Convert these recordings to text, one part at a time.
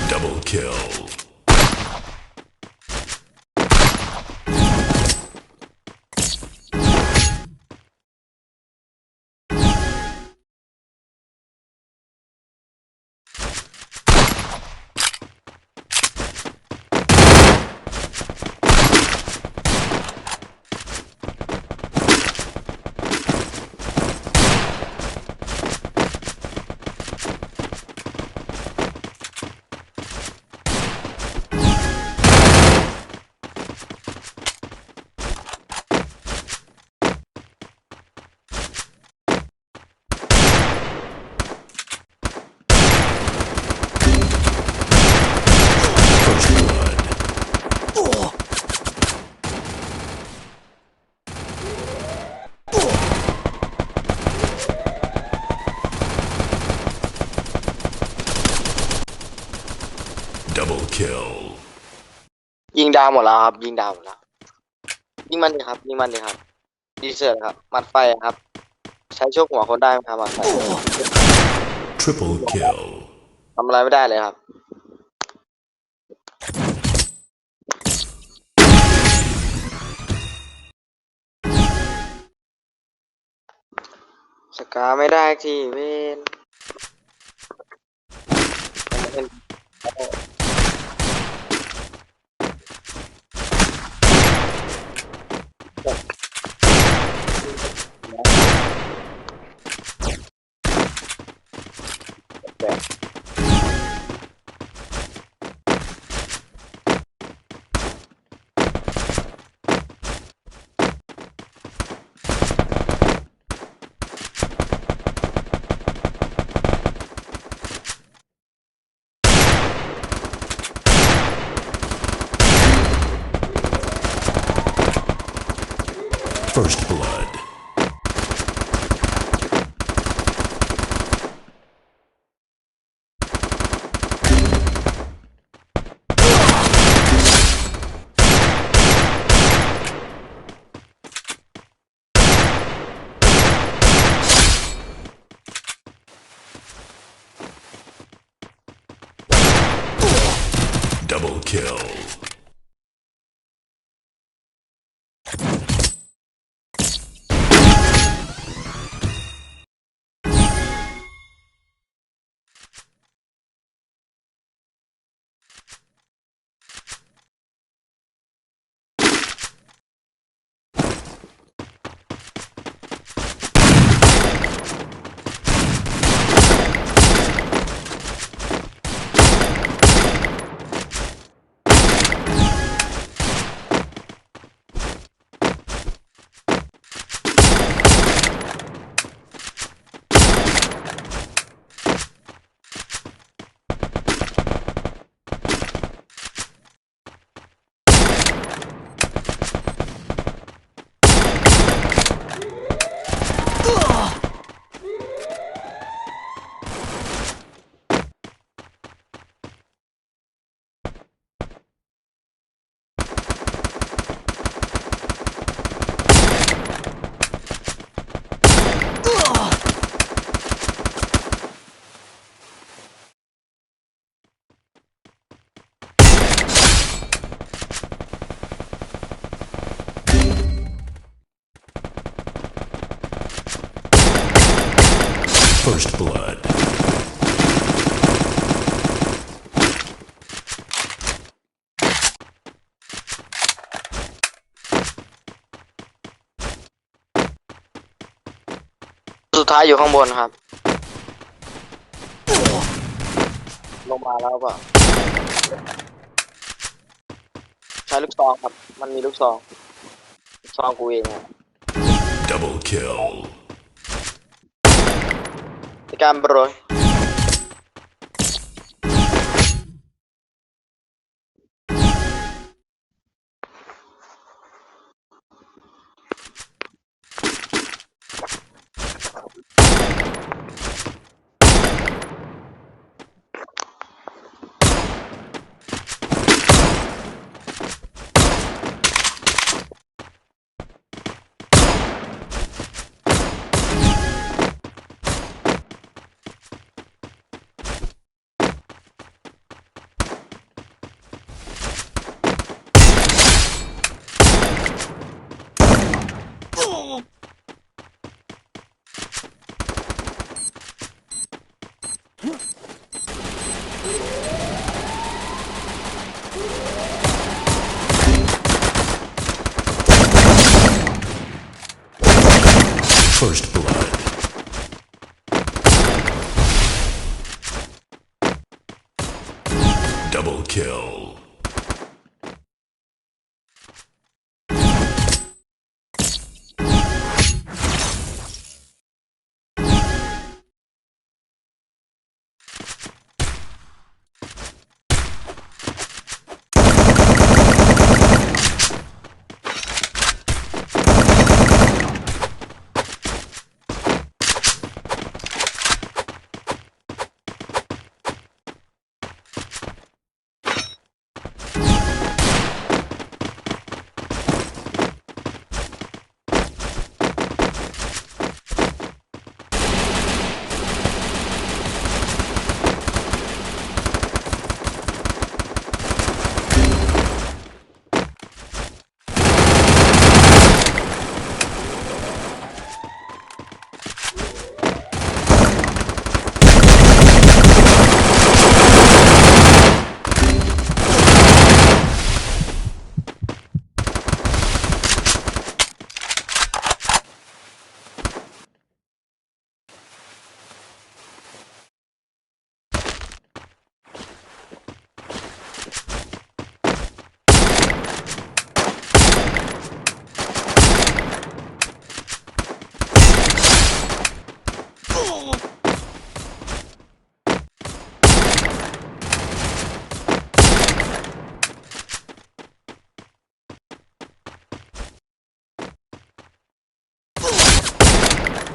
Double kill. First blood. Double kill. ยิงดาวหมดแล้วครับ ยิงดาวหมดแล้ว ยิงมันดิครับ ยิงมันดิครับ ดีเซอร์ครับ หมัดไฟอะครับ ใช้ชกหัวคนได้ไหมครับ หมัดไฟ Triple kill. ทำอะไรไม่ได้เลยครับ สกาไม่ได้ทีเวน First blood. Double kill. First blood. สุดท้ายอยู่ข้างบนครับ ลงมาแล้วเปล่า ใช้ลูกซองครับ มันมีลูกซอง ลูกซองกูเองอะ Double kill. ในการโปรย First blood. First blood. Double kill.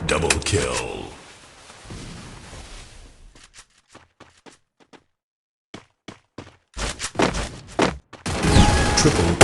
Double kill. Triple